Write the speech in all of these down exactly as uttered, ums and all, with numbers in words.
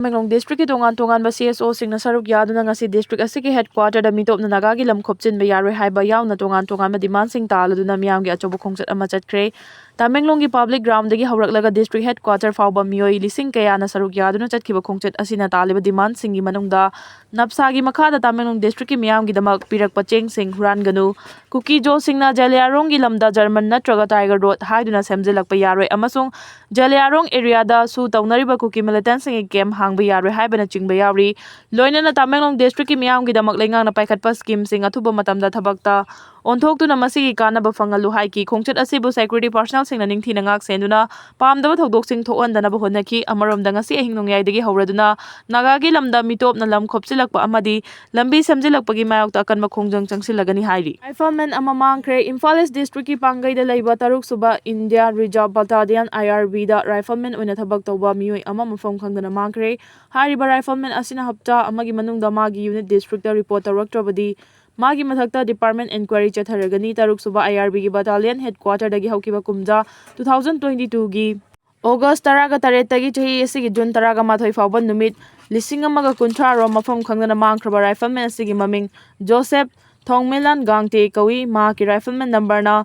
ꯇꯃꯦꯡꯂꯣꯡ ꯗꯤꯁꯇ꯭ꯔꯤꯛꯀꯤ ꯇꯣꯉꯥꯟ ꯇꯣꯉꯥꯟꯕ ꯁꯤ ꯑꯦꯁ ꯑꯣꯁꯤꯡꯅ ꯁꯔꯨꯛ ꯌꯥꯗꯨꯅ ꯉꯁꯤ ꯗꯤꯁꯇ꯭ꯔꯤꯛ ꯑꯁꯤꯒꯤ ꯍꯦꯗꯀ꯭ꯋꯥꯇꯔꯗ ꯃꯤꯇꯣꯞꯅ ꯅꯥꯒꯥꯒꯤ ꯂꯝ ꯈꯣꯞꯆꯤꯟꯕ ꯌꯥꯔꯣꯏ ꯍꯥꯏꯕ ꯌꯥꯎꯅ ꯇꯣꯉꯥꯟ ꯇꯣꯉꯥꯟꯕ ꯗꯤꯃꯥꯟꯁꯤꯡ ꯇꯥꯍꯜꯂꯗꯨꯅ ꯃꯤꯌꯥꯝꯒꯤ ꯑꯆꯧꯕ ꯈꯣꯡꯆꯠ ꯑꯃ ꯆꯠꯈ꯭ꯔꯦ꯫ ꯇꯃꯦꯡꯂꯣꯡꯒꯤ ꯄꯕ꯭ꯂꯤꯛ ꯒ꯭ꯔꯥꯎꯟꯗꯒꯤ ꯍꯧꯔꯛꯂꯒ ꯗꯤꯁꯇ꯭ꯔꯤꯛ ꯍꯦꯗꯀ꯭ꯋꯥꯇꯔ ꯐꯥꯎꯕ ꯃꯤꯑꯣꯏ ꯂꯤꯁꯤꯡ ꯀꯌꯥꯅ ꯁꯔꯨꯛ ꯌꯥꯗꯨꯅ ꯆꯠꯈꯤꯕ ꯈꯣꯡꯆꯠ ꯑꯁꯤꯅ ꯇꯥꯜꯂꯤꯕ ꯗꯤꯃꯥꯟꯁꯤꯡꯒꯤ ꯃꯅꯨꯡꯗ ꯅꯞꯁꯥꯒꯤ ꯃꯈꯥꯗ ꯇꯃꯦꯡꯂꯣꯡ ꯗꯤꯁꯇ꯭ꯔꯤꯛꯀꯤ ꯃꯤꯌꯥꯝꯒꯤꯗꯃꯛ ꯄꯤꯔꯛꯄ ꯆꯦꯡꯁꯤꯡ ꯍꯨꯔꯥꯟꯒꯅꯨ, ꯀꯨꯀꯤ ꯖꯣꯁꯤꯡꯅ ꯖꯦꯂꯤꯌꯥꯔꯣꯡꯒꯤ ꯂꯝꯗ ꯖꯔꯃꯟ ꯅꯠꯇ꯭ꯔꯒ ꯇꯥꯏꯒꯔ ꯔꯣꯗ ꯍꯥꯏꯗꯨꯅ ꯁꯦꯝꯖꯤꯜꯂꯛꯄ ꯌꯥꯔꯣꯏ ꯑꯃꯁꯨꯡ ꯖꯦꯂꯤꯌꯥꯔꯣꯡ ꯑꯦꯔꯤꯌꯥꯗ ꯁꯨ ꯇꯧꯅꯔꯤꯕ ꯀꯨꯀꯤ ꯃꯤꯂꯤꯇꯦꯟꯁꯤꯡꯒꯤ ꯀꯦꯝꯞ ꯍꯥꯡꯕ ꯌꯥꯔꯣꯏ ꯍꯥꯏꯕꯅꯆꯤꯡꯕ ꯌꯥꯎꯔꯤ꯫ ꯂꯣꯏꯅꯅ ꯇꯃꯦꯡꯂꯣꯡ ꯗꯤꯁꯇ꯭ꯔꯤꯛꯀꯤ ꯃꯤꯌꯥꯝꯒꯤꯗꯃꯛ ꯂꯩꯉꯥꯛꯅ ꯄꯥꯏꯈꯠꯄ ꯁ꯭ꯀꯤꯝꯁꯤꯡ ꯑꯊꯨꯕ ꯃꯇꯝꯗ ꯊꯕꯛꯇ ꯑꯣꯟꯊꯣꯛꯇꯨꯅ ꯃꯁꯤꯒꯤ ꯀꯥꯟꯅꯕ ꯐꯪꯍꯜꯂꯨ ꯍꯥꯏꯈꯤ꯫ ꯈꯣꯡꯆꯠ ꯑꯁꯤꯕꯨ ꯁꯦꯀ꯭ꯌꯨꯔꯤꯇꯤ ꯄꯥꯔꯁꯅꯦꯜꯁꯤꯡꯅ ꯅꯤꯡꯊꯤꯅ ꯉꯥꯛ ꯁꯦꯟꯗꯨꯅ ꯄꯥꯝꯗꯕ ꯊꯧꯗꯣꯛꯁꯤꯡ ꯊꯣꯛꯍꯟꯗꯅꯕ ꯍꯣꯠꯅꯈꯤ꯫ ꯑꯃꯔꯣꯝꯗ, ꯉꯁꯤ ꯑꯍꯤꯡ ꯅꯣꯡꯌꯥꯏꯗꯒꯤ ꯍꯧꯔꯗꯨꯅ ꯅꯥꯒꯥꯒꯤ ꯂꯝꯗ ꯃꯤꯇꯣꯞꯅ ꯂꯝ ꯈꯣꯞꯆꯤꯜꯂꯛꯄ ꯑꯃꯗꯤ ꯂꯝꯕꯤ ꯁꯦꯝꯖꯤꯜꯂꯛꯄꯒꯤ ꯃꯥꯌꯣꯛꯇ ꯑꯀꯟꯕ ꯈꯣꯡꯖꯪ ꯆꯪꯁꯤꯜꯂꯒꯅꯤ ꯍꯥꯏꯔꯤ꯫ ꯔꯥꯏꯐꯜꯃꯦꯟ ꯑꯃ ꯃꯥꯡꯈ꯭ꯔꯦ꯫ ꯏꯝꯐꯥꯜ ꯏꯁ ꯗꯤꯁꯇ꯭ꯔꯤꯛꯀꯤ ꯄꯥꯡꯒꯩꯗ ꯂꯩꯕ ꯇꯔꯨꯛ ꯁꯨꯕ ꯏꯟꯗꯤꯌꯥ ꯔꯤꯖꯥꯔꯚ ꯕꯇꯥꯂꯤꯌꯟ, ꯑꯥꯏ ꯑꯥꯔ ꯕꯤꯗ ꯔꯥꯏꯐꯜꯃꯦꯟ ꯑꯣꯏꯅ ꯊꯕꯛ ꯇꯧꯕ ꯃꯤꯑꯣꯏ ꯑꯃ ꯃꯐꯝ ꯈꯪꯗꯅ ꯃꯥꯡꯈ꯭ꯔꯦ꯫ ꯍꯥꯏꯔꯤꯕ ꯔꯥꯏꯐꯜꯃꯦꯟ ꯑꯁꯤꯅ ꯍꯞꯇꯥ ꯑꯃꯒꯤ ꯃꯅꯨꯡꯗ ꯃꯥꯒꯤ ꯌꯨꯅꯤꯠ ꯗꯤꯁꯇ꯭ꯔꯤꯛꯇ ꯔꯤꯄꯣꯔꯠ ꯇꯧꯔꯛꯇ꯭ꯔꯕꯗꯤ ꯃꯥꯒꯤ ꯃꯊꯛꯇ ꯗꯤꯄꯥꯔꯠꯃꯦꯟ ꯏꯟꯀ꯭ꯋꯥꯏꯔꯤ ꯆꯠꯊꯔꯒꯅꯤ꯫ ꯇꯔꯨꯛ ꯁꯨꯕ ꯑꯥꯏ ꯑꯥꯔ ꯕꯤꯒꯤ ꯕꯇꯥꯂꯤꯌꯟ ꯍꯦꯗꯀ꯭ꯋꯥꯇꯔꯗꯒꯤ ꯍꯧꯈꯤꯕ ꯀꯨꯝꯖꯥ ꯇꯨ ꯊꯥꯎꯖꯟ ꯇ꯭ꯋꯦꯟꯇꯤ ꯇꯨꯒꯤ ꯑꯣꯒꯁ ꯇꯔꯥꯒ ꯇꯔꯦꯠꯇꯒꯤ ꯆꯍꯤ ꯑꯁꯤꯒꯤ ꯖꯨꯟ ꯇꯔꯥꯒ ꯃꯥꯊꯣꯏ ꯐꯥꯎꯕ ꯅꯨꯃꯤꯠ ꯂꯤꯁꯤꯡ ꯑꯃꯒ ꯀꯨꯟꯊ꯭ꯔꯥ ꯔꯣꯝ ꯃꯐꯝ ꯈꯪꯗꯅ ꯃꯥꯡꯈ꯭ꯔꯕ ꯔꯥꯏꯐꯜꯃꯦꯟ ꯑꯁꯤꯒꯤ ꯃꯃꯤꯡ ꯖꯣꯁꯦꯐ ꯊꯣꯡꯃꯦꯂꯥꯟ ꯒꯥꯡꯇꯦ ꯀꯧꯏ꯫ ꯃꯍꯥꯛꯀꯤ ꯔꯥꯏꯐꯜꯃꯦꯟ ꯅꯝꯕꯔꯅ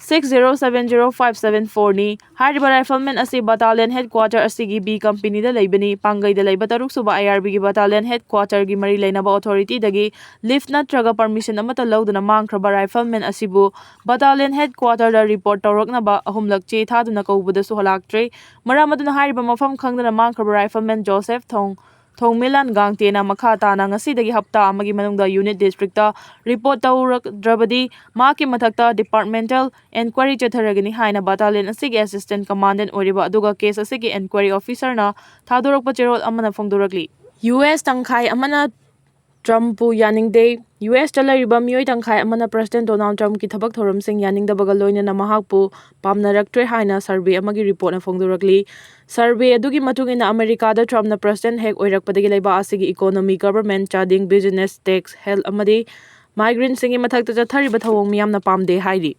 six zero seven zero five seven ꯐꯣꯔꯅꯤ꯫ ꯍꯥꯏꯔꯤꯕ ꯔꯥꯏꯐꯜꯃꯦꯟ ꯑꯁꯤ ꯕꯇꯥꯂꯤꯌꯟ ꯍꯦꯗꯀ꯭ꯋꯥꯇꯔ ꯑꯁꯤꯒꯤ ꯕꯤ ꯀꯝꯄꯦꯅꯤꯗ ꯂꯩꯕꯅꯤ꯫ ꯄꯥꯡꯒꯩꯗ ꯂꯩꯕ ꯇꯔꯨꯛ ꯁꯨꯕ ꯑꯥꯏ ꯑꯥꯔ ꯕꯤꯒꯤ ꯕꯇꯥꯂꯤꯌꯟ ꯍꯦꯗꯀ꯭ꯋꯥꯇꯔꯒꯤ ꯃꯔꯤ ꯂꯩꯅꯕ ꯑꯣꯊꯣꯔꯤꯇꯤꯗꯒꯤ ꯂꯤꯐ ꯅꯠꯇ꯭ꯔꯒ ꯄꯔꯃꯤꯁꯟ ꯑꯃꯠꯇ ꯂꯧꯗꯅ ꯃꯥꯡꯈ꯭ꯔꯕ ꯔꯥꯏꯐꯜꯃꯦꯟ ꯑꯁꯤꯕꯨ ꯕꯇꯥꯂꯤꯌꯟ ꯍꯦꯗꯀ꯭ꯋꯥꯇꯔꯗ ꯔꯤꯄꯣꯔꯠ ꯇꯧꯔꯛꯅꯕ ꯑꯍꯨꯝꯂꯛ ꯆꯦ ꯊꯥꯗꯨꯅ ꯀꯧꯕꯗꯁꯨ ꯂꯥꯛꯇ꯭ꯔꯦ꯫ ꯃꯔꯝ ꯑꯗꯨꯅ ꯍꯥꯏꯔꯤꯕ ꯃꯐꯝ ꯈꯪꯗꯅ ꯃꯥꯡꯈ꯭ꯔꯕ ꯔꯥꯏꯐꯜꯃꯦꯟ ꯖꯣꯁꯦꯐ ꯊꯣꯡ ꯊꯣꯡꯃꯤꯂꯥꯟ ꯒꯥꯡꯇꯦꯅ ꯃꯈꯥ ꯇꯥꯅ ꯉꯁꯤꯗꯒꯤ ꯍꯞꯇꯥ ꯑꯃꯒꯤ ꯃꯅꯨꯡꯗ ꯌꯨꯅꯤꯠ ꯗꯤꯁꯇ꯭ꯔꯤꯛꯇ ꯔꯤꯄꯣꯔꯠ ꯇꯧꯔꯛꯇ꯭ꯔꯕꯗꯤ ꯃꯍꯥꯛꯀꯤ ꯃꯊꯛꯇ ꯗꯤꯄꯥꯔꯠꯃꯦꯟꯇꯦꯜ ꯏꯟꯀ꯭ꯋꯥꯏꯔꯤ ꯆꯠꯊꯔꯒꯅꯤ ꯍꯥꯏꯅ ꯕꯇꯥꯂꯤꯌꯟ ꯑꯁꯤꯒꯤ ꯑꯦꯁꯤꯁꯇꯦꯟ ꯀꯃꯥꯟꯗꯦꯟ ꯑꯣꯏꯔꯤꯕ ꯑꯗꯨꯒ ꯀꯦꯁ ꯑꯁꯤꯒꯤ ꯏꯟꯀ꯭ꯋꯥꯏꯔꯤ ꯑꯣꯐꯤꯁꯔꯅ ꯊꯥꯗꯣꯔꯛꯄ ꯆꯦꯔꯣꯜ ꯑꯃꯅ ꯐꯣꯡꯗꯣꯔꯛꯂꯤ꯫ ꯌꯨ ꯑꯦꯁ ꯇꯪꯈꯥꯏ ꯑꯃꯅ ꯇ꯭ꯔꯝꯞꯄꯨ ꯌꯥꯅꯤꯡꯗꯦ꯫ ꯌꯨ ꯑꯦꯁꯇ ꯂꯩꯔꯤꯕ ꯃꯤꯑꯣꯏ ꯇꯪꯈꯥꯏ ꯑꯃꯅ ꯄ꯭ꯔꯦꯁꯤꯗꯦꯟ ꯗꯣꯅꯥꯜꯗ ꯇ꯭ꯔꯝꯞꯀꯤ ꯊꯕꯛ ꯊꯧꯔꯝꯁꯤꯡ ꯌꯥꯅꯤꯡꯗꯕꯒ ꯂꯣꯏꯅꯅ ꯃꯍꯥꯛꯄꯨ ꯄꯥꯝꯅꯔꯛꯇ꯭ꯔꯦ ꯍꯥꯏꯅ ꯁꯔꯚꯦ ꯑꯃꯒꯤ ꯔꯤꯄꯣꯔꯠꯅ ꯐꯣꯡꯗꯣꯔꯛꯂꯤ꯫ ꯁꯔꯚꯦ ꯑꯗꯨꯒꯤ ꯃꯇꯨꯡ ꯏꯟꯅ, ꯑꯃꯦꯔꯤꯀꯥꯗ ꯇ꯭ꯔꯝꯞꯅ ꯄ꯭ꯔꯦꯁꯤꯗꯦꯟ ꯍꯦꯛ ꯑꯣꯏꯔꯛꯄꯗꯒꯤ ꯂꯩꯕꯥꯛ ꯑꯁꯤꯒꯤ ꯏꯀꯣꯅꯣꯃꯤ, ꯒꯚꯔꯟꯃꯦꯟꯠ, ꯆꯥꯗꯤꯡ, ꯕꯤꯖꯤꯅꯦꯁ, ꯇꯦꯛꯁ, ꯍꯦꯜꯊ ꯑꯃꯗꯤ ꯃꯥꯏꯒ꯭ꯔꯦꯟꯠꯁꯤꯡꯒꯤ ꯃꯊꯛꯇ ꯆꯠꯊꯔꯤꯕ ꯊꯧꯑꯣꯡ ꯃꯤꯌꯥꯝꯅ ꯄꯥꯝꯗꯦ ꯍꯥꯏꯔꯤ꯫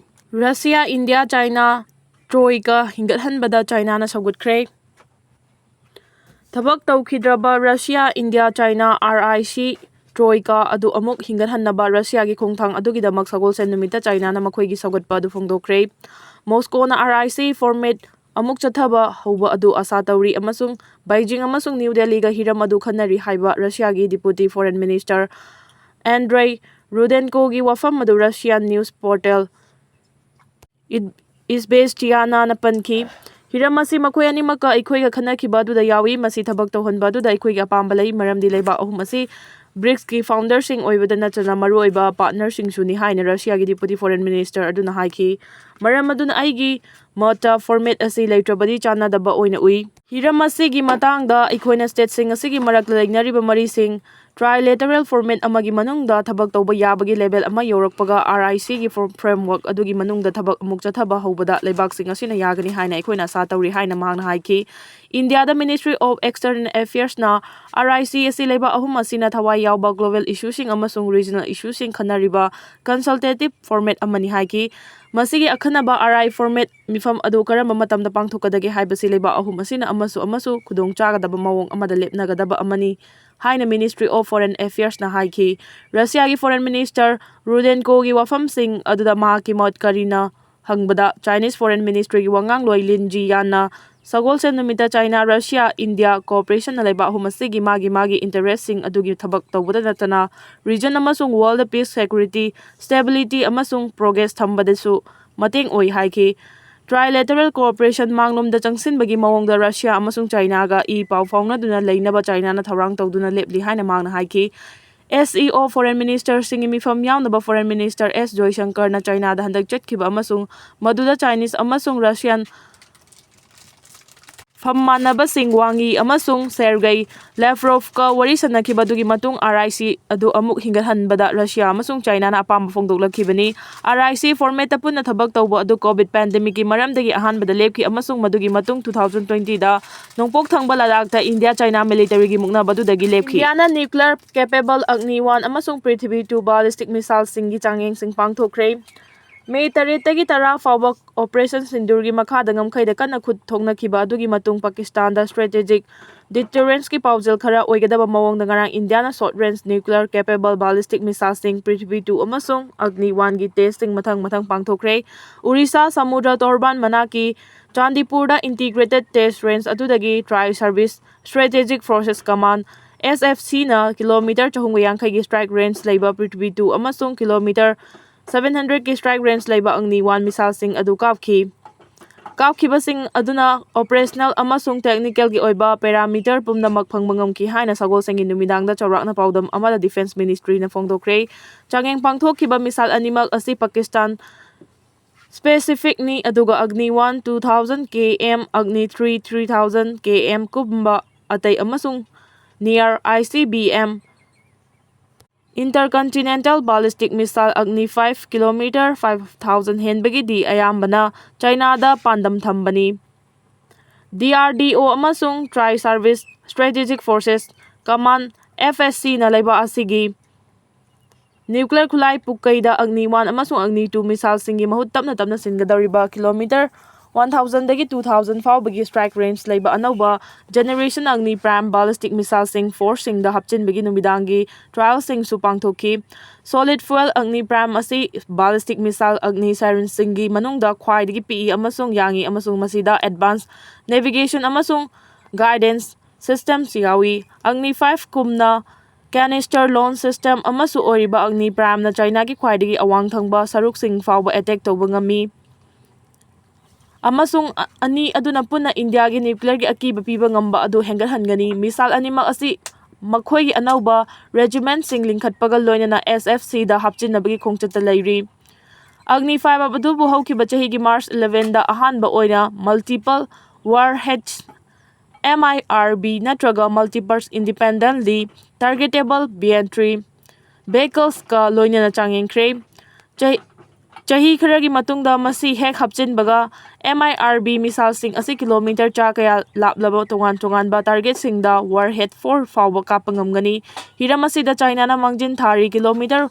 ꯔꯁꯤꯌꯥ, ꯏꯟꯗꯤꯌꯥ, ꯆꯥꯏꯅꯥ ꯇ꯭ꯔꯣꯏꯀꯥ ꯍꯤꯡꯒꯠꯍꯟꯕꯗ ꯆꯥꯏꯅꯥꯅ ꯁꯧꯒꯠꯈ꯭ꯔꯦ꯫ ꯊꯕꯛ ꯇꯧꯈꯤꯗ꯭ꯔꯕ Russia, India, China, R I C troika ꯑꯗꯨ ꯑꯃꯨꯛ ꯍꯤꯡꯒꯠꯍꯟꯅꯕ ꯔꯁꯤꯌꯥꯒꯤ ꯈꯣꯡꯊꯥꯡ ꯑꯗꯨꯒꯤꯗꯃꯛ ꯁꯒꯣꯜꯁꯦꯟ ꯅꯨꯃꯤꯠꯇ ꯆꯥꯏꯅꯥꯅ ꯃꯈꯣꯏꯒꯤ ꯁꯧꯒꯠꯄ ꯑꯗꯨ ꯐꯣꯡꯗꯣꯛꯈ꯭ꯔꯦ꯫ ꯃꯣꯁꯀꯣꯅ ꯑꯥꯔ ꯑꯥꯏ ꯁꯤ ꯐꯣꯔꯃꯦꯠ ꯑꯃꯨꯛ ꯆꯠꯊꯕ ꯍꯧꯕ ꯑꯗꯨ ꯑꯥꯁꯥ ꯇꯧꯔꯤ ꯑꯃꯁꯨꯡ ꯕꯩꯖꯤꯡ ꯑꯃꯁꯨꯡ ꯅ꯭ꯌꯨ ꯗꯦꯜꯂꯤꯒ ꯍꯤꯔꯝ ꯑꯗꯨ ꯈꯟꯅꯔꯤ ꯍꯥꯏꯕ ꯔꯁꯤꯌꯥꯒꯤ ꯗꯤꯄꯨꯇꯤ ꯐꯣꯔꯦꯟ ꯃꯤꯅꯤꯁꯇꯔ ꯑꯦꯟꯗ꯭ꯔꯦ ꯔꯨꯗꯦꯟꯀꯣꯒꯤ ꯋꯥꯐꯝ ꯑꯗꯨ ꯔꯁꯤꯌꯥꯟ ꯅ꯭ꯌꯨꯁ ꯄꯣꯔꯇꯦꯜ ꯏ-, ꯏꯁꯕꯦꯁꯇꯤꯌꯥꯅꯥꯅ ꯄꯟꯈꯤ꯫ "ꯍꯤꯔꯝ ꯑꯁꯤ ꯃꯈꯣꯏ ꯑꯅꯤꯃꯛꯀ ꯑꯩꯈꯣꯏꯒ ꯈꯟꯅꯈꯤꯕ ꯑꯗꯨꯗ ꯌꯥꯎꯏ꯫ ꯃꯁꯤ ꯊꯕꯛ ꯇꯧꯍꯟꯕ ꯑꯗꯨꯗ ꯑꯩꯈꯣꯏꯒꯤ ꯑꯄꯥꯝꯕ ꯂꯩ, ꯃꯔꯝꯗꯤ ꯂꯩꯕꯥꯛ ꯑꯍꯨꯝ ꯑꯁꯤ ꯕ꯭ꯔꯤꯛꯁꯀꯤ ꯐꯥꯎꯟꯗꯔꯁꯤꯡ ꯑꯣꯏꯕꯗ ꯅꯠꯇꯅ ꯃꯔꯨꯑꯣꯏꯕ ꯄꯥꯔꯠꯅꯔꯁꯤꯡꯁꯨꯅꯤ" ꯍꯥꯏꯅ ꯔꯁꯤꯌꯥꯒꯤ ꯗꯤꯄꯨꯇꯤ ꯐꯣꯔꯦꯟ ꯃꯤꯅꯤꯁꯇꯔ ꯑꯗꯨꯅ ꯍꯥꯏꯈꯤ꯫ "ꯃꯔꯝ ꯑꯗꯨꯅ ꯑꯩꯒꯤ ꯃꯣꯠꯇ ꯐꯣꯔꯃꯦꯠ ꯑꯁꯤ ꯂꯩꯇ꯭ꯔꯕꯗꯤ ꯆꯥꯟꯅꯗꯕ ꯑꯣꯏꯅ ꯎꯏ꯫ ꯍꯤꯔꯝ ꯑꯁꯤꯒꯤ ꯃꯇꯥꯡꯗ ꯑꯩꯈꯣꯏꯅ ꯁ꯭ꯇꯦꯠꯁꯤꯡ ꯑꯁꯤꯒꯤ ꯃꯔꯛꯇ ꯂꯩꯅꯔꯤꯕ ꯃꯔꯤꯁꯤꯡ trilateral format ꯑꯃꯒꯤ ꯃꯅꯨꯡꯗ ꯊꯕꯛ ꯇꯧꯕ ꯌꯥꯕꯒꯤ ꯂꯦꯚꯦꯜ ꯑꯃ ꯌꯧꯔꯛꯄꯒ, ꯑꯥꯔ ꯑꯥꯏ ꯁꯤꯒꯤ ꯐꯣꯔ-, ꯐ꯭ꯔꯦꯝꯋꯥꯔꯛ ꯑꯗꯨꯒꯤ ꯃꯅꯨꯡꯗ ꯊꯕꯛ ꯑꯃꯨꯛ ꯆꯠꯊꯕ ꯍꯧꯕꯗ ꯂꯩꯕꯥꯛꯁꯤꯡ ꯑꯁꯤꯅ ꯌꯥꯒꯅꯤ ꯍꯥꯏꯅ ꯑꯩꯈꯣꯏꯅ ꯑꯥꯁꯥ ꯇꯧꯔꯤ" ꯍꯥꯏꯅ ꯃꯍꯥꯛꯅ ꯍꯥꯏꯈꯤ꯫ ꯏꯟꯗꯤꯌꯥꯗ Ministry of External Affairsꯅ ꯑꯥꯔ ꯑꯥꯏ ꯁꯤ ꯑꯁꯤ ꯂꯩꯕꯥꯛ ꯑꯍꯨꯝ ꯑꯁꯤꯅ ꯊꯋꯥꯏ ꯌꯥꯎꯕ global issueꯁꯤꯡ ꯑꯃꯁꯨꯡ regional issueꯁꯤꯡ ꯈꯟꯅꯔꯤꯕ consultative format ꯑꯃꯅꯤ ꯍꯥꯏꯈꯤ꯫ ꯃꯁꯤꯒꯤ ꯑꯈꯟꯅꯕ ꯑꯥꯔ ꯑꯥꯏ ꯐꯣꯔꯃꯦꯠ ꯃꯤꯐꯝ ꯑꯗꯨ ꯀꯔꯝꯕ ꯃꯇꯝꯗ ꯄꯥꯡꯊꯣꯛꯀꯗꯒꯦ ꯍꯥꯏꯕꯁꯤ ꯂꯩꯕꯥꯛ ꯑꯍꯨꯝ ꯑꯁꯤꯅ ꯑꯃꯁꯨ ꯑꯃꯁꯨ ꯈꯨꯗꯣꯡ ꯆꯥꯒꯗꯕ ꯃꯑꯣꯡ ꯑꯃꯗ ꯂꯦꯞꯅꯒꯗꯕ ꯑꯃꯅꯤ ꯍꯥꯏꯅ Ministry of Foreign Affairsꯅ ꯍꯥꯏꯈꯤ꯫ ꯔꯁꯤꯌꯥꯒꯤ ꯐꯣꯔꯦꯟ ꯃꯤꯅꯤꯁꯇꯔ ꯔꯨꯗꯦꯟꯀꯣꯒꯤ ꯋꯥꯐꯝꯁꯤꯡ ꯑꯗꯨꯗ ꯃꯍꯥꯛꯀꯤ ꯃꯣꯠ ꯀꯔꯤꯅ ꯍꯪꯕꯗ, Chinese Foreign Ministryꯒꯤ ꯋꯥꯉꯥꯡꯂꯣꯏ ꯂꯤꯟ ꯖꯤ ꯌꯥꯟꯅ ꯁꯒꯣꯜꯁꯦꯟ ꯅꯨꯃꯤꯠꯇ ꯆꯥꯏꯅꯥ, ꯔꯁꯤꯌꯥ, ꯏꯟꯗꯤꯌꯥ cooperation ꯂꯩꯕꯥꯛ ꯑꯍꯨꯝ ꯑꯁꯤꯒꯤ ꯃꯥꯒꯤ ꯃꯥꯒꯤ interestꯁꯤꯡ ꯑꯗꯨꯒꯤ ꯊꯕꯛ ꯇꯧꯕꯗ ꯅꯠꯇꯅ region ꯑꯃꯁꯨꯡ world peace, security, stability ꯑꯃꯁꯨꯡ progress ꯊꯝꯕꯗꯁꯨ ꯃꯇꯦꯡ ꯑꯣꯏ ꯍꯥꯏꯈꯤ꯫ Trilateral cooperation ꯃꯥꯡꯂꯣꯝꯗ ꯆꯪꯁꯤꯟꯕꯒꯤ ꯃꯑꯣꯡꯗ ꯔꯁꯤꯌꯥ ꯑꯃꯁꯨꯡ ꯆꯥꯏꯅꯥꯒ ꯏ ꯄꯥꯎ ꯐꯥꯎꯅꯗꯨꯅ ꯂꯩꯅꯕ ꯆꯥꯏꯅꯥꯅ ꯊꯧꯔꯥꯡ ꯇꯧꯗꯨꯅ ꯂꯦꯞꯂꯤ ꯍꯥꯏꯅ ꯃꯍꯥꯛꯅ ꯍꯥꯏꯈꯤ꯫ SCO foreign ministerꯁꯤꯡꯒꯤ ꯃꯤꯐꯝ ꯌꯥꯎꯅꯕ foreign minister S ꯖꯣꯏꯁꯪꯀꯔꯅ ꯆꯥꯏꯅꯥꯗ ꯍꯟꯗꯛ ꯆꯠꯈꯤꯕ ꯑꯃꯁꯨꯡ ꯃꯗꯨꯗ Chinese ꯑꯃꯁꯨꯡ Russian ꯐꯝ ꯃꯥꯟꯅꯕꯁꯤꯡ ꯋꯥꯡ ꯌꯤ ꯑꯃꯁꯨꯡ ꯁꯦꯔꯒꯩ ꯂꯦꯐ꯭ꯔꯣꯐꯀ ꯋꯥꯔꯤ ꯁꯥꯟꯅꯈꯤꯕ ꯑꯗꯨꯒꯤ ꯃꯇꯨꯡ ꯑꯥꯔ ꯑꯥꯏ ꯁꯤ ꯑꯗꯨ ꯑꯃꯨꯛ ꯍꯤꯡꯒꯠꯍꯟꯕꯗ ꯔꯁꯤꯌꯥ ꯑꯃꯁꯨꯡ ꯆꯥꯏꯅꯥꯅ ꯑꯄꯥꯝꯕ ꯐꯣꯡꯗꯣꯛꯂꯛꯈꯤꯕꯅꯤ꯫ ꯑꯥꯔ ꯑꯥꯏ ꯁꯤ ꯐꯣꯔꯃꯦꯠꯇ ꯄꯨꯟꯅ ꯊꯕꯛ ꯇꯧꯕ ꯑꯗꯨ ꯀꯣꯚꯤꯗ ꯄꯦꯟꯗꯦꯃꯤꯛꯀꯤ ꯃꯔꯝꯗꯒꯤ ꯑꯍꯥꯟꯕꯗ ꯂꯦꯞꯈꯤ ꯑꯃꯁꯨꯡ ꯃꯗꯨꯒꯤ ꯃꯇꯨꯡ two thousand twentyꯗ ꯅꯣꯡꯄꯣꯛ ꯊꯪꯕ ꯂꯗꯥꯈꯇ ꯏꯟꯗꯤꯌꯥ ꯆꯥꯏꯅꯥ ꯃꯤꯂꯤꯇꯔꯤꯒꯤ ꯃꯨꯛꯅꯕ ꯑꯗꯨꯗꯒꯤ ꯂꯦꯞꯈꯤ꯫ ꯏꯟꯗꯤꯌꯥꯅ nuclear capable Agni one ꯑꯃꯁꯨꯡ Prithvi two ballistic missileꯁꯤꯡꯒꯤ ꯆꯥꯡꯌꯦꯡꯁꯤꯡ ꯄꯥꯡꯊꯣꯛꯈ꯭ꯔꯦ꯫ ꯃꯦ ꯇꯔꯦꯠꯇꯒꯤ ꯇꯔꯥ ꯐꯥꯎꯕ ꯑꯣꯄꯔꯦꯁꯟ ꯁꯤꯟꯗꯨꯔꯒꯤ ꯃꯈꯥꯗ ꯉꯝꯈꯩꯗ ꯀꯟꯅ ꯈꯨꯠ ꯊꯣꯛꯅꯈꯤꯕ ꯑꯗꯨꯒꯤ ꯃꯇꯨꯡ ꯄꯥꯀꯤꯁꯇꯥꯟꯗ ꯁ꯭ꯇ꯭ꯔꯦꯇꯦꯖꯤꯛ ꯗꯤꯇꯔꯦꯟꯁꯀꯤ ꯄꯥꯎꯖꯦꯜ ꯈꯔ ꯑꯣꯏꯒꯗꯕ ꯃꯑꯣꯡꯗ ꯉꯔꯥꯡ ꯏꯟꯗꯤꯌꯥꯅ ꯁꯣꯔꯠ ꯔꯦꯟꯖ ꯅ꯭ꯌꯨꯀ꯭ꯂꯤꯌꯔ ꯀꯦꯄꯦꯕꯜ ꯕꯥꯂꯤꯁꯇꯤꯛ ꯃꯤꯁꯥꯏꯜꯁꯤꯡ ꯄ꯭ꯔꯤꯊꯤꯕꯤ ꯇꯨ ꯑꯃꯁꯨꯡ ꯑꯒꯅꯤ ꯋꯥꯟꯒꯤ ꯇꯦꯁꯁꯤꯡ ꯃꯊꯪ ꯃꯊꯪ ꯄꯥꯡꯊꯣꯛꯈ꯭ꯔꯦ꯫ ꯎꯔꯤꯁꯥ ꯁꯃꯨꯗ꯭ꯔ ꯇꯣꯔꯕꯥꯟ ꯃꯅꯥꯛꯀꯤ ꯆꯥꯟꯗꯤꯄꯨꯔꯗ ꯏꯟꯇꯤꯒ꯭ꯔꯦꯇꯦꯗ ꯇꯦꯁ ꯔꯦꯟꯖ ꯑꯗꯨꯗꯒꯤ try service strategic forces common, ꯑꯦꯁ ꯑꯦꯐ ꯁꯤꯅ ꯀꯤꯂꯣꯃꯤꯇꯔ ꯆꯍꯨꯝꯒ ꯌꯥꯡꯈꯩꯒꯤ ꯁ꯭ꯇ꯭ꯔꯥꯏꯛ ꯔꯦꯟꯖ ꯂꯩꯕ ꯄ꯭ꯔꯤꯊꯤꯕꯤ ꯇꯨ ꯑꯃꯁꯨꯡ ꯀꯤꯂꯣꯃꯤꯇꯔ ꯁꯚꯦꯟ ꯍꯟꯗ꯭ꯔꯦꯠꯀꯤ ꯁ꯭ꯇ꯭ꯔꯥꯏꯛ ꯔꯦꯟꯖ ꯂꯩꯕ ꯑꯒꯅꯤ ꯋꯥꯟ ꯃꯤꯁꯥꯏꯜꯁꯤꯡ ꯑꯗꯨ ꯀꯥꯞꯈꯤ꯫ ꯀꯥꯞꯈꯤꯕꯁꯤꯡ ꯑꯗꯨꯅ ꯑꯣꯄꯔꯦꯁꯅꯦꯜ ꯑꯃꯁꯨꯡ ꯇꯦꯛꯅꯤꯀꯦꯜꯒꯤ ꯑꯣꯏꯕ ꯄꯦꯔꯥꯃꯤꯇꯔ ꯄꯨꯝꯅꯃꯛ ꯐꯪꯕ ꯉꯝꯈꯤ ꯍꯥꯏꯅ ꯁꯒꯣꯜꯁꯦꯟꯒꯤ ꯅꯨꯃꯤꯗꯥꯡꯗ ꯆꯥꯎꯔꯥꯛꯅ ꯄꯥꯎꯗꯝ ꯑꯃꯗ ꯗꯤꯐꯦꯟꯁ ꯃꯤꯅꯤꯁꯇ꯭ꯔꯤꯅ ꯐꯣꯡꯗꯣꯛꯈ꯭ꯔꯦ꯫ ꯆꯥꯡꯌꯦꯡ ꯄꯥꯡꯊꯣꯛꯈꯤꯕ ꯃꯤꯁꯥꯏꯜ ꯑꯅꯤꯃꯛ ꯑꯁꯤ ꯄꯥꯀꯤꯁꯇꯥꯟ ꯁ꯭ꯄꯦꯁꯤꯐꯤꯛꯅꯤ, ꯑꯗꯨꯒ ꯑꯒꯅꯤ one two thousand K M, ꯑꯒꯅꯤ three three thousand K M ꯀꯨꯝꯕ ꯑꯇꯩ ꯑꯃꯁꯨꯡ near I C B M, intercontinental ballistic missile ꯑꯒꯅꯤ ꯐꯥꯏꯚ ꯀꯤꯂꯣꯃꯤꯇꯔ ꯐꯥꯏꯚ ꯊꯥꯎꯖꯟ ꯍꯦꯟꯕꯒꯤꯗꯤ ꯑꯌꯥꯝꯕꯅ ꯆꯥꯏꯅꯥꯗ ꯄꯥꯟꯗꯝ ꯊꯝꯕꯅꯤ꯫ ꯗꯤ ꯑꯥꯔ ꯗꯤ ꯑꯣ ꯑꯃꯁꯨꯡ tri service strategic forces command, F S ꯁꯤꯅ ꯂꯩꯕꯥꯛ ꯑꯁꯤꯒꯤ ꯅ꯭ꯌꯨꯀ꯭ꯂꯤꯌꯔ ꯈꯨꯠꯂꯥꯏ ꯄꯨꯛꯀꯩꯗ ꯑꯒꯅꯤ ꯋꯥꯟ ꯑꯃꯁꯨꯡ ꯑꯒꯅꯤ ꯇꯨ ꯃꯤꯁꯥꯏꯜꯁꯤꯡꯒꯤ ꯃꯍꯨꯠ ꯇꯞꯅ ꯇꯞꯅ ꯁꯤꯟꯒꯗꯧꯔꯤꯕ ꯀꯤꯂꯣꯃꯤꯇꯔ ꯋꯥꯟ ꯊꯥꯎꯖꯟꯗꯒꯤ ꯇꯨ ꯊꯥꯎꯖꯟ ꯐꯥꯎꯕꯒꯤ ꯁ꯭ꯇ꯭ꯔꯥꯏꯛ ꯔꯦꯟꯖ ꯂꯩꯕ ꯑꯅꯧꯕ ꯖꯦꯅꯦꯔꯦꯁꯟ ꯑꯒꯅꯤ ꯄ꯭ꯔꯥꯏꯝ ꯕꯥꯂꯤꯁꯇꯤꯛ ꯃꯤꯁꯥꯏꯜꯁꯤꯡ ꯐꯣꯔꯁꯁꯤꯡꯗ ꯍꯥꯞꯆꯤꯟꯕꯒꯤ ꯅꯨꯃꯤꯗꯥꯡꯒꯤ ꯇ꯭ꯔꯥꯏꯜꯁꯤꯡꯁꯨ ꯄꯥꯡꯊꯣꯛꯈꯤ꯫ ꯁꯣꯂꯤꯗ ꯐ꯭ꯌꯨꯑꯦꯜ ꯑꯒꯅꯤ ꯄ꯭ꯔꯥꯏꯝ ꯑꯁꯤ ꯕꯥꯂꯤꯁꯇꯤꯛ ꯃꯤꯁꯥꯏꯜ ꯑꯒꯅꯤ ꯁꯥꯏꯔꯟꯁꯤꯡꯒꯤ ꯃꯅꯨꯡꯗ ꯈ꯭ꯋꯥꯏꯗꯒꯤ ꯄꯤꯛꯏ ꯑꯃꯁꯨꯡ ꯌꯥꯡꯏ, ꯑꯃꯁꯨꯡ ꯃꯁꯤꯗ ꯑꯦꯗꯚꯥꯟꯁ ꯅꯦꯚꯤꯒꯦꯁꯟ ꯑꯃꯁꯨꯡ ꯒꯥꯏꯗꯦꯟꯁ ꯁꯤꯁꯇꯦꯝꯁ ꯌꯥꯎꯏ꯫ ꯑꯒꯅꯤ ꯐꯥꯏꯚ ꯀꯨꯝꯅ ꯀꯦꯅꯤꯁꯇꯔ ꯂꯣꯟꯆ ꯁꯤꯁꯇꯦꯝ ꯑꯃꯁꯨ ꯑꯣꯏꯔꯤꯕ ꯑꯒꯅꯤ ꯄ꯭ꯔꯥꯏꯝꯅ ꯆꯥꯏꯅꯥꯒꯤ ꯈ꯭ꯋꯥꯏꯗꯒꯤ ꯑꯋꯥꯡ ꯊꯪꯕ ꯁꯔꯨꯛꯁꯤꯡ ꯐꯥꯎꯕ ꯑꯦꯇꯦꯛ ꯇꯧꯕ ꯉꯝꯃꯤ, ꯑꯃꯁꯨꯡ ꯑ-, ꯑꯅꯤ ꯑꯗꯨꯅ ꯄꯨꯟꯅ ꯏꯟꯗꯤꯌꯥꯒꯤ ꯅ꯭ꯌꯨꯀ꯭ꯂꯤꯌꯔꯒꯤ ꯑꯀꯤꯕ ꯄꯤꯕ ꯉꯝꯕ ꯑꯗꯨ ꯍꯦꯟꯒꯠꯍꯟꯒꯅꯤ꯫ ꯃꯤꯁꯥꯏꯜ ꯑꯅꯤꯃꯛ ꯑꯁꯤ ꯃꯈꯣꯏꯒꯤ ꯑꯅꯧꯕ ꯔꯦꯖꯤꯃꯦꯟꯠꯁꯤꯡ ꯂꯤꯡꯈꯠꯄꯒ ꯂꯣꯏꯅꯅ ꯑꯦꯁ ꯑꯦꯐ ꯁꯤꯗ ꯍꯥꯞꯆꯤꯟꯅꯕꯒꯤ ꯈꯣꯡꯆꯠꯇ ꯂꯩꯔꯤ꯫ ꯑꯒꯅꯤ ꯐꯥꯏꯚ ꯑꯗꯨꯕꯨ ꯍꯧꯈꯤꯕ ꯆꯍꯤꯒꯤ ꯃꯥꯔꯆ ꯏꯂꯦꯚꯦꯟꯗ ꯑꯍꯥꯟꯕ ꯑꯣꯏꯅ ꯃꯜꯇꯤꯄꯜ ꯋꯥꯔꯍꯦꯗ, ꯑꯦꯝ ꯑꯥꯏ ꯑꯥꯔ ꯕꯤ, ꯅꯠꯇ꯭ꯔꯒ ꯃꯜꯇꯤꯄꯔꯁ ꯏꯟꯗꯤꯄꯦꯟꯗꯦꯟꯠꯂꯤ ꯇꯥꯔꯒꯦꯇꯦꯕꯜ ꯔꯤꯑꯦꯟꯇ꯭ꯔꯤ ꯚꯦꯍꯤꯀꯜꯁꯀ ꯂꯣꯏꯅꯅ ꯆꯥꯡꯌꯦꯡꯈ꯭ꯔꯦ꯫ ꯆꯍꯤ, ꯆꯍꯤ ꯈꯔꯒꯤ ꯃꯇꯨꯡꯗ ꯃꯁꯤ ꯍꯦꯛ ꯍꯥꯞꯆꯤꯟꯕꯒ, ꯑꯦꯝ ꯑꯥꯏ ꯑꯥꯔ ꯕꯤ ꯃꯤꯁꯥꯏꯜꯁꯤꯡ ꯑꯁꯤ ꯀꯤꯂꯣꯃꯤꯇꯔ ꯆꯥ ꯀꯌꯥ ꯂꯥꯞꯂꯕ ꯇꯣꯉꯥꯟ ꯇꯣꯉꯥꯟꯕ ꯇꯥꯔꯒꯦꯠꯁꯤꯡꯗ ꯋꯥꯔꯍꯦꯗ ꯐꯣꯔ ꯐꯥꯎꯕ ꯀꯥꯞꯄ ꯉꯝꯒꯅꯤ꯫ ꯍꯤꯔꯝ ꯑꯁꯤꯗ ꯆꯥꯏꯅꯥꯅ ꯃꯥꯡꯖꯤꯟ ꯊꯥꯔꯤ꯫ ꯀꯤꯂꯣꯃꯤꯇꯔ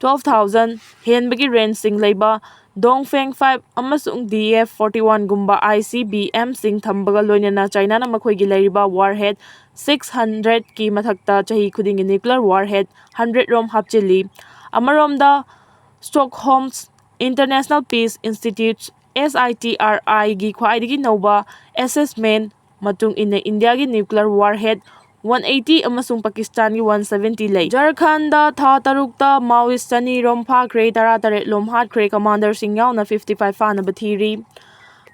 ꯇ꯭ꯋꯦꯜꯐ ꯊꯥꯎꯖꯟ ꯍꯦꯟꯕꯒꯤ ꯔꯦꯟꯖꯁꯤꯡ ꯂꯩꯕ Dongfeng five ꯑꯃꯁꯨꯡ D F forty one ꯒꯨꯝꯕ I C B M ꯁꯤꯡ ꯊꯝꯕꯒ ꯂꯣꯏꯅꯅ China ꯅ ꯃꯈꯣꯏꯒꯤ ꯂꯩꯔꯤꯕ warhead six hundred ꯀꯤ ꯃꯊꯛꯇ ꯆꯍꯤ ꯈꯨꯗꯤꯡꯒꯤ nuclear warhead hundred ꯔꯣꯝ ꯍꯥꯞꯆꯤꯜꯂꯤ꯫ ꯑꯃꯔꯣꯝꯗ, Stockholm's International Peace Institute, S I T R I ꯒꯤ ꯈ꯭ꯋꯥꯏꯗꯒꯤ ꯅꯧꯕ assessment ꯃꯇꯨꯡ ꯏꯟꯅ, ꯏꯟꯗꯤꯌꯥꯒꯤ nuclear warhead one eighty ꯑꯃꯁꯨꯡ ꯄꯥꯀꯤꯁꯇꯥꯟꯒꯤ one seventy ꯂꯩ꯫ ꯖꯔꯈꯟꯗ ꯊꯥ ꯇꯔꯨꯛꯇ Maoist ꯆꯅꯤ ꯔꯣꯝ ꯐꯥꯈ꯭ꯔꯦ, ꯇꯔꯥꯇꯔꯦꯠ ꯂꯣꯝ ꯍꯥꯠꯈ꯭ꯔꯦ, commander ꯁꯤꯡ ꯌꯥꯎꯅ fifty five ꯐꯥꯅꯕ ꯊꯤꯔꯤ꯫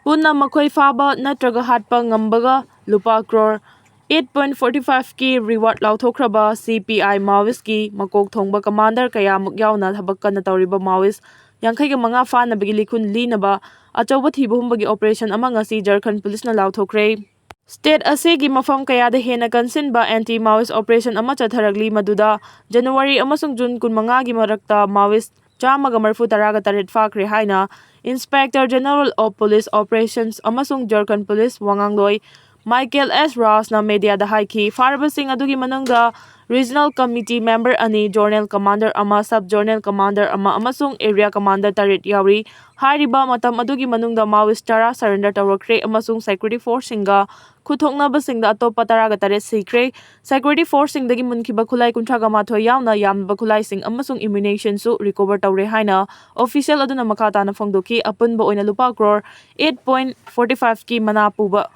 ꯄꯨꯟꯅ ꯃꯈꯣꯏ ꯐꯥꯕ ꯅꯠꯇ꯭ꯔꯒ ꯍꯥꯠꯄ ꯉꯝꯕꯒ ꯂꯨꯄꯥ crore eight point forty five ꯀꯤ reward ꯂꯥꯎꯊꯣꯛꯈ꯭ꯔꯕ C P I Maoist ꯀꯤ ꯃꯀꯣꯛ ꯊꯣꯡꯕ commander ꯀꯌꯥꯃꯨꯛ ꯌꯥꯎꯅ ꯊꯕꯛ ꯀꯟꯅ ꯇꯧꯔꯤꯕ Maoist ꯌꯥꯡꯈꯩꯒ ꯃꯉꯥ ꯐꯥꯅꯕꯒꯤ ꯂꯤꯈꯨꯟ ꯂꯤꯅꯕ ꯑꯆꯧꯕ ꯊꯤꯕ ꯍꯨꯝꯕꯒꯤ operation ꯑꯃ ꯉꯁꯤ ꯖꯔꯈꯟ police ꯅ ꯂꯥꯎꯊꯣꯛꯈ꯭ꯔꯦ꯫ State ꯑꯁꯤꯒꯤ ꯃꯐꯝ ꯀꯌꯥꯗ ꯍꯦꯟꯅ ꯀꯟꯁꯤꯟꯕ anti Maoist operation ꯑꯃ ꯆꯠꯊꯔꯛꯂꯤ, ꯃꯗꯨꯗ January ꯑꯃꯁꯨꯡ June ꯀꯨꯟꯃꯉꯥꯒꯤ ꯃꯔꯛꯇ Maoist ꯆꯥꯝꯃꯒ ꯃꯔꯤꯐꯨ ꯇꯔꯥꯒ ꯇꯔꯦꯠ ꯐꯥꯈ꯭ꯔꯦ ꯍꯥꯏꯅ Inspector General of Police Operations ꯑꯃꯁꯨꯡ ꯖꯔꯈꯟ police ꯋꯥꯉꯥꯡꯂꯣꯏ Michael S Raj ꯅ media ꯗ ꯍꯥꯏꯈꯤ꯫ ꯐꯥꯔꯕꯁꯤꯡ ꯑꯗꯨꯒꯤ ꯃꯅꯨꯡꯗ regional committee member ꯑꯅꯤ, zonal commander ꯑꯃ, sub zonal commander ꯑꯃ ꯑꯃꯁꯨꯡ area commander ꯇꯔꯦꯠ ꯌꯥꯎꯔꯤ꯫ ꯍꯥꯏꯔꯤꯕ ꯃꯇꯝ ꯑꯗꯨꯒꯤ ꯃꯅꯨꯡꯗ Maoist ꯇꯔꯥ surrender ꯇꯧꯔꯛꯈ꯭ꯔꯦ ꯑꯃꯁꯨꯡ security force ꯁꯤꯡꯒ ꯈꯨꯠꯊꯣꯛꯅꯕꯁꯤꯡꯗ ꯑꯇꯣꯞꯄ ꯇꯔꯥꯒ ꯇꯔꯦꯠ ꯁꯤꯈ꯭ꯔꯦ꯫ Security force ꯁꯤꯡꯗꯒꯤ ꯃꯨꯟꯈꯤꯕ ꯈꯨꯠꯂꯥꯏ ꯀꯨꯟꯊ꯭ꯔꯥꯒ ꯃꯥꯊꯣꯏ ꯌꯥꯎꯅ ꯌꯥꯝꯂꯕ ꯈꯨꯠꯂꯥꯏꯁꯤꯡ ꯑꯃꯁꯨꯡ ammunition ꯁꯨ recover ꯇꯧꯔꯦ ꯍꯥꯏꯅ official ꯑꯗꯨꯅ ꯃꯈꯥ ꯇꯥꯅ ꯐꯣꯡꯗꯣꯛꯈꯤ꯫ ꯑꯄꯨꯟꯕ ꯑꯣꯏꯅ ꯂꯨꯄꯥ crore eight point forty five ꯀꯤ ꯃꯅꯥ ꯄꯨꯕ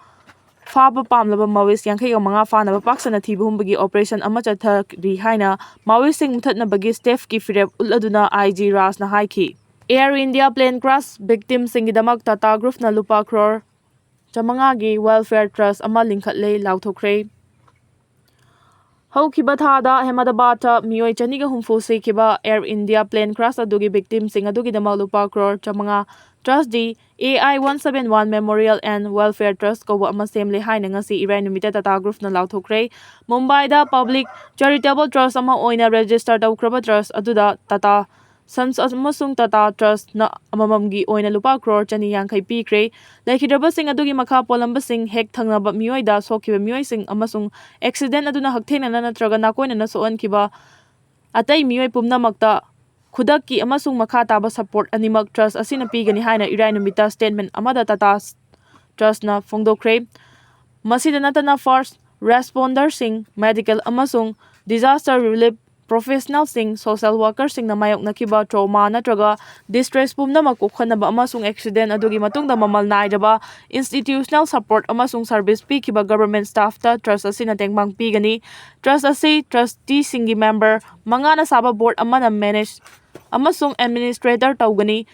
ꯐꯥꯕ ꯄꯥꯝꯂꯕ Maoist ꯌꯥꯡꯈꯩꯒ ꯃꯉꯥ ꯐꯥꯅꯕ ꯄꯥꯛ ꯁꯟꯅ ꯊꯤꯕ ꯍꯨꯝꯕꯒꯤ operation ꯑꯃ ꯆꯠꯊꯔꯤ ꯍꯥꯏꯅ Maoist ꯁꯤꯡ ꯃꯨꯊꯠꯅꯕꯒꯤ step ꯀꯤ ꯐꯤꯔꯦꯞ ꯎꯠꯂꯗꯨꯅ I G Raj ꯅ ꯍꯥꯏꯈꯤ꯫ Air India plane crash victim ꯁꯤꯡꯒꯤꯗꯃꯛ Tata Group ꯅ ꯂꯨꯄꯥ crore ꯆꯥꯃꯉꯥꯒꯤ welfare trust ꯑꯃ ꯂꯤꯡꯈꯠꯂꯦ ꯂꯥꯎꯊꯣꯛꯈ꯭ꯔꯦ꯫ ꯍꯧꯈꯤꯕ ꯊꯥꯗ ꯑꯍꯃꯗꯥꯕꯥꯗꯇ ꯃꯤꯑꯣꯏ ꯆꯅꯤꯒ ꯍꯨꯝꯐꯨ ꯁꯤꯈꯤꯕ Air India plane crash ꯑꯗꯨꯒꯤ victim ꯁꯤꯡ ꯑꯗꯨꯒꯤꯗꯃꯛ ꯂꯨꯄꯥ crore ꯆꯥꯃꯉꯥ trust D A I one seven one Memorial and Welfare Trust ꯀꯧꯕ ꯑꯃ ꯁꯦꯝꯂꯦ ꯍꯥꯏꯅ ꯉꯁꯤ ꯏꯔꯥꯏ ꯅꯨꯃꯤꯠꯇ Tata Group ꯅ ꯂꯥꯎꯊꯣꯛꯈ꯭ꯔꯦ꯫ ꯃꯨꯝꯕꯥꯏꯗ public charitable trust ꯑꯃ ꯑꯣꯏꯅ register ꯇꯧꯈ꯭ꯔꯕ trust ꯑꯗꯨꯗ Tata Sons ꯑꯃꯁꯨꯡ Tata Trust ꯅ ꯑꯃꯃꯝꯒꯤ ꯑꯣꯏꯅ ꯂꯨꯄꯥ crore ꯆꯅꯤ ꯌꯥꯡꯈꯩ ꯄꯤꯈ꯭ꯔꯦ꯫ ꯂꯩꯈꯤꯗ꯭ꯔꯕꯁꯤꯡ ꯑꯗꯨꯒꯤ ꯃꯈꯥ ꯄꯣꯜꯂꯝꯕꯁꯤꯡ ꯍꯦꯛ ꯊꯪꯅꯕ ꯃꯤꯑꯣꯏꯗ ꯁꯣꯛꯈꯤꯕ ꯃꯤꯑꯣꯏꯁꯤꯡ ꯑꯃꯁꯨꯡ accident ꯑꯗꯨꯅ ꯍꯛꯊꯦꯡꯅꯅ ꯅꯠꯇ꯭ꯔꯒ ꯅꯥꯀꯣꯏꯅꯅ ꯁꯣꯛꯍꯟꯈꯤꯕ ꯑꯇꯩ ꯃꯤꯑꯣꯏ ꯄꯨꯝꯅꯃꯛꯇ ꯈꯨꯗꯛꯀꯤ ꯑꯃꯁꯨꯡ ꯃꯈꯥ ꯇꯥꯕ support ꯑꯅꯤꯃꯛ trust ꯑꯁꯤꯅ ꯄꯤꯒꯅꯤ ꯍꯥꯏꯅ ꯏꯔꯥꯏ ꯅꯨꯃꯤꯠꯇ statement ꯑꯃꯗ Tata Trustꯅ ꯐꯣꯡꯗꯣꯛꯈ꯭ꯔꯦ꯫ ꯃꯁꯤꯗ ꯅꯠꯇꯅ first responderꯁꯤꯡ, medical ꯑꯃꯁꯨꯡ disaster relief professionalꯁꯤꯡ, social workerꯁꯤꯡꯅ ꯃꯥꯌꯣꯛꯅꯈꯤꯕ trauma ꯅꯠꯇ꯭ꯔꯒ distress ꯄꯨꯝꯅꯃꯛ ꯀꯣꯛꯍꯟꯅꯕ ꯑꯃꯁꯨꯡ accident ꯑꯗꯨꯒꯤ ꯃꯇꯨꯡꯗ ꯃꯃꯜ ꯅꯥꯏꯗꯕ institutional support ꯑꯃꯁꯨꯡ service ꯄꯤꯈꯤꯕ government staffꯇ trust ꯑꯁꯤꯅ ꯇꯦꯡꯕꯥꯡ ꯄꯤꯒꯅꯤ꯫ Trust ꯑꯁꯤ trusteeꯁꯤꯡꯒꯤ member ꯃꯉꯥꯅ ꯁꯥꯕ board ꯑꯃꯅ manage ꯑꯃꯁꯨꯡ administrator ꯇꯧꯒꯅꯤ꯫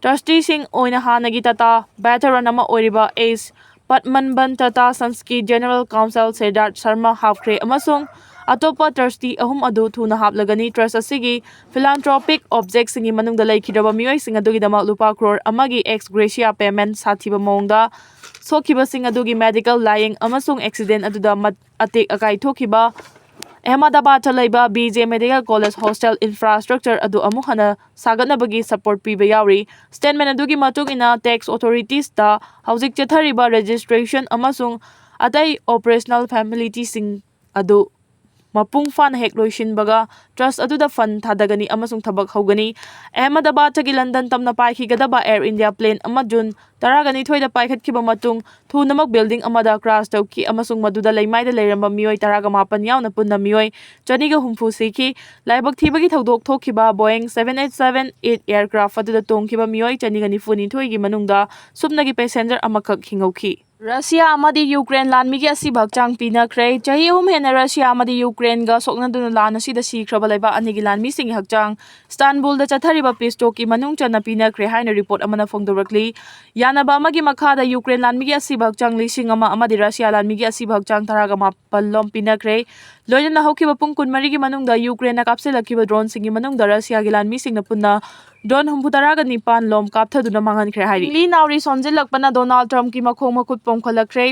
Trusteeꯁꯤꯡ ꯑꯣꯏꯅ ꯍꯥꯟꯅꯒꯤ Tata veteran ꯑꯃ ꯑꯣꯏꯔꯤꯕ S Padmanabhan Tata Sonsꯀꯤ General Counsel Siddharth Sharma ꯍꯥꯞꯈ꯭ꯔꯦ ꯑꯃꯁꯨꯡ ꯑꯇꯣꯞꯄ trustee ꯑꯍꯨꯝ ꯑꯗꯨ ꯊꯨꯅ ꯍꯥꯞꯂꯒꯅꯤ꯫ Trust ꯑꯁꯤꯒꯤ philanthropic objectꯁꯤꯡꯒꯤ ꯃꯅꯨꯡꯗ ꯂꯩꯈꯤꯗ꯭ꯔꯕ ꯃꯤꯑꯣꯏꯁꯤꯡ ꯑꯗꯨꯒꯤꯗꯃꯛ ꯂꯨꯄꯥ crore ꯑꯃꯒꯤ ex gratia payment ꯁꯥꯊꯤꯕ ꯃꯑꯣꯡꯗ ꯁꯣꯛꯈꯤꯕꯁꯤꯡ ꯑꯗꯨꯒꯤ medical ꯂꯥꯌꯦꯡ ꯑꯃꯁꯨꯡ accident ꯑꯗꯨꯗ ꯃꯠ-, ꯑꯇꯦꯛ ꯑꯀꯥꯏ ꯊꯣꯛꯈꯤꯕ ꯑꯍꯃꯗꯥꯕꯥꯗꯇ ꯂꯩꯕ B J Medical College Hostel infrastructure ꯑꯗꯨ ꯑꯃꯨꯛ ꯍꯟꯅ ꯁꯥꯒꯠꯅꯕꯒꯤ support ꯄꯤꯕ ꯌꯥꯎꯔꯤ꯫ Statement ꯑꯗꯨꯒꯤ ꯃꯇꯨꯡ ꯏꯟꯅ, tax authoritiesꯇ ꯍꯧꯖꯤꯛ ꯆꯠꯊꯔꯤꯕ registration ꯑꯃꯁꯨꯡ ꯑꯇꯩ operational formalityꯁꯤꯡ ꯑꯗꯨ ꯃꯄꯨꯡ ꯐꯥꯅ ꯍꯦꯛ ꯂꯣꯏꯁꯤꯟꯕꯒ, trust ꯑꯗꯨꯗ fund ꯊꯥꯗꯒꯅꯤ ꯑꯃꯁꯨꯡ ꯊꯕꯛ ꯍꯧꯒꯅꯤ꯫ ꯑꯍꯃꯗꯥꯕꯥꯗꯇꯒꯤ ꯂꯟꯗꯟ ꯇꯝꯅ ꯄꯥꯏꯈꯤꯒꯗꯕ Air India plane ꯑꯃ June ꯇꯔꯥꯒ ꯅꯤꯊꯣꯏꯗ ꯄꯥꯏꯈꯠꯈꯤꯕ ꯃꯇꯨꯡ, ꯊꯨꯅꯃꯛ building ꯑꯃꯗ crash ꯇꯧꯈꯤ ꯑꯃꯁꯨꯡ ꯃꯗꯨꯗ ꯂꯩꯃꯥꯏꯗ ꯂꯩꯔꯝꯕ ꯃꯤꯑꯣꯏ ꯇꯔꯥꯒ ꯃꯥꯄꯟ ꯌꯥꯎꯅ ꯄꯨꯟꯅ ꯃꯤꯑꯣꯏ ꯆꯅꯤꯒ ꯍꯨꯝꯐꯨ ꯁꯤꯈꯤ꯫ ꯂꯥꯏꯕꯛ ꯊꯤꯕꯒꯤ ꯊꯧꯗꯣꯛ ꯊꯣꯛꯈꯤꯕ Boeing seven eight seven eight aircraft ꯑꯗꯨꯗ ꯇꯣꯡꯈꯤꯕ ꯃꯤꯑꯣꯏ ꯆꯅꯤꯒ ꯅꯤꯐꯨ ꯅꯤꯊꯣꯏꯒꯤ ꯃꯅꯨꯡꯗ ꯁꯨꯞꯅꯒꯤ passenger ꯑꯃꯈꯛ ꯍꯤꯡꯍꯧꯈꯤ꯫ ꯔꯁꯤꯌꯥ ꯑꯃꯗꯤ ꯌꯨꯀ꯭ꯔꯦꯟ ꯂꯥꯟꯃꯤꯒꯤ ꯑꯁꯤꯕ ꯍꯛꯆꯥꯡ ꯄꯤꯅꯈ꯭ꯔꯦ꯫ ꯆꯍꯤ ꯑꯍꯨꯝ ꯍꯦꯟꯅ ꯔꯁꯤꯌꯥ ꯑꯃꯗꯤ ꯌꯨꯀ꯭ꯔꯦꯟꯒ ꯁꯣꯛꯅꯗꯨꯅ ꯂꯥꯟ ꯑꯁꯤꯗ ꯁꯤꯈ꯭ꯔꯕ ꯂꯩꯕꯥꯛ ꯑꯅꯤꯒꯤ ꯂꯥꯟꯃꯤꯁꯤꯡꯒꯤ ꯍꯛꯆꯥꯡ ꯁ꯭ꯇꯥꯟꯕꯨꯜꯗ ꯆꯠꯊꯔꯤꯕ peace talkꯀꯤ ꯃꯅꯨꯡ ꯆꯟꯅ ꯄꯤꯅꯈ꯭ꯔꯦ ꯍꯥꯏꯅ report ꯑꯃꯅ ꯐꯣꯡꯗꯣꯔꯛꯂꯤ꯫ ꯌꯥꯅꯕ ꯑꯃꯒꯤ ꯃꯈꯥꯗ ꯌꯨꯀ꯭ꯔꯦꯟ ꯂꯥꯟꯃꯤꯒꯤ ꯑꯁꯤꯕ ꯍꯛꯆꯥꯡ ꯂꯤꯁꯤꯡ ꯑꯃ ꯑꯃꯗꯤ ꯔꯁꯤꯌꯥ ꯂꯥꯟꯃꯤꯒꯤ ꯑꯁꯤꯕ ꯍꯛꯆꯥꯡ ꯇꯔꯥꯒ ꯃꯥꯄꯜ ꯂꯣꯝ ꯄꯤꯅꯈ꯭ꯔꯦ꯫ ꯂꯣꯏꯅꯅ ꯍꯧꯈꯤꯕ ꯄꯨꯡ ꯀꯨꯟꯃꯔꯤꯒꯤ ꯃꯅꯨꯡꯗ ꯌꯨꯀ꯭ꯔꯦꯟꯅ ꯀꯥꯞꯁꯤꯜꯂꯛꯈꯤꯕ droneꯁꯤꯡꯒꯤ ꯃꯅꯨꯡꯗ ꯔꯁꯤꯌꯥꯒꯤ ꯂꯥꯟꯃꯤꯁꯤꯡꯅ ꯄꯨꯟꯅ drone ꯍꯨꯝꯐꯨ ꯇꯔꯥꯒ ꯅꯤꯄꯥꯟ ꯂꯣꯝ ꯀꯥꯞꯊꯗꯨꯅ ꯃꯥꯡꯍꯟꯈ꯭ꯔꯦ ꯍꯥꯏꯔꯤ꯫ ꯁꯤꯡꯂꯤ ꯅꯥꯎꯔꯤ ꯁꯣꯟꯖꯤꯜꯂꯛꯄꯅ ꯗꯣꯅꯥꯜꯗ ꯇ꯭ꯔꯝꯞꯀꯤ ꯃꯈꯣꯡ ꯃꯈꯨꯠ ꯄꯣꯝꯈꯠꯂꯛꯈ꯭ꯔꯦ꯫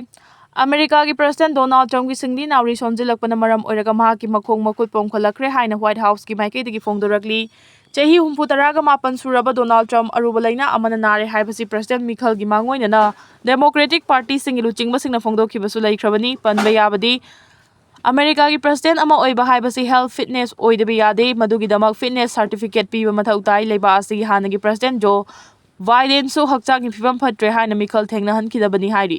ꯑꯃꯦꯔꯤꯀꯥꯒꯤ president ꯗꯣꯅꯥꯜꯗ ꯇ꯭ꯔꯝꯞꯀꯤ ꯁꯤꯡꯂꯤ ꯅꯥꯎꯔꯤ ꯁꯣꯟꯖꯤꯜꯂꯛꯄꯅ ꯃꯔꯝ ꯑꯣꯏꯔꯒ ꯃꯍꯥꯛꯀꯤ ꯃꯈꯣꯡ ꯃꯈꯨꯠ ꯄꯣꯝꯈꯠꯂꯛꯈ꯭ꯔꯦ ꯍꯥꯏꯅ White Houseꯀꯤ ꯃꯥꯏꯀꯩꯗꯒꯤ ꯐꯣꯡꯗꯣꯔꯛꯂꯤ꯫ ꯆꯍꯤ ꯍꯨꯝꯐꯨ ꯇꯔꯥꯒ ꯃꯥꯄꯟ ꯁꯨꯔꯕ ꯗꯣꯅꯥꯜꯗ ꯇ꯭ꯔꯝꯞ ꯑꯔꯨꯕ ꯂꯥꯏꯅꯥ ꯑꯃꯅ ꯅꯥꯔꯦ ꯍꯥꯏꯕꯁꯤ president ꯃꯤꯈꯜꯒꯤ ꯃꯥꯡꯑꯣꯏꯅꯅ Democratic Partyꯁꯤꯡꯒꯤ ꯂꯨꯆꯤꯡꯕꯁꯤꯡꯅ ꯐꯣꯡꯗꯣꯛꯈꯤꯕꯁꯨ ꯂꯩꯈ꯭ꯔꯕꯅꯤ꯫ ꯄꯟꯕ ꯌꯥꯕꯗꯤ, ꯑꯃꯦꯔꯤꯀꯥꯒꯤ ꯄ꯭ꯔꯁꯤꯗꯦꯟ ꯑꯃ ꯑꯣꯏꯕ ꯍꯥꯏꯕꯁꯤ ꯍꯦꯜꯊ ꯐꯤꯠꯅꯦꯁ ꯑꯣꯏꯗꯕ ꯌꯥꯗꯦ, ꯃꯗꯨꯒꯤꯗꯃꯛ ꯐꯤꯠꯅꯦꯁ ꯁꯥꯔꯇꯤꯐꯤꯀꯦꯠ ꯄꯤꯕ ꯃꯊꯧ ꯇꯥꯏ꯫ ꯂꯩꯕꯥꯛ ꯑꯁꯤꯒꯤ ꯍꯥꯟꯅꯒꯤ ꯄ꯭ꯔꯁꯤꯗꯦꯟ ꯖꯣ ꯕꯥꯏꯗꯦꯟꯁꯨ ꯍꯛꯆꯥꯡꯒꯤ ꯐꯤꯕꯝ ꯐꯠꯇ꯭ꯔꯦ ꯍꯥꯏꯅ ꯃꯤꯈꯜ ꯊꯦꯡꯅꯍꯟꯈꯤꯗꯕꯅꯤ ꯍꯥꯏꯔꯤ꯫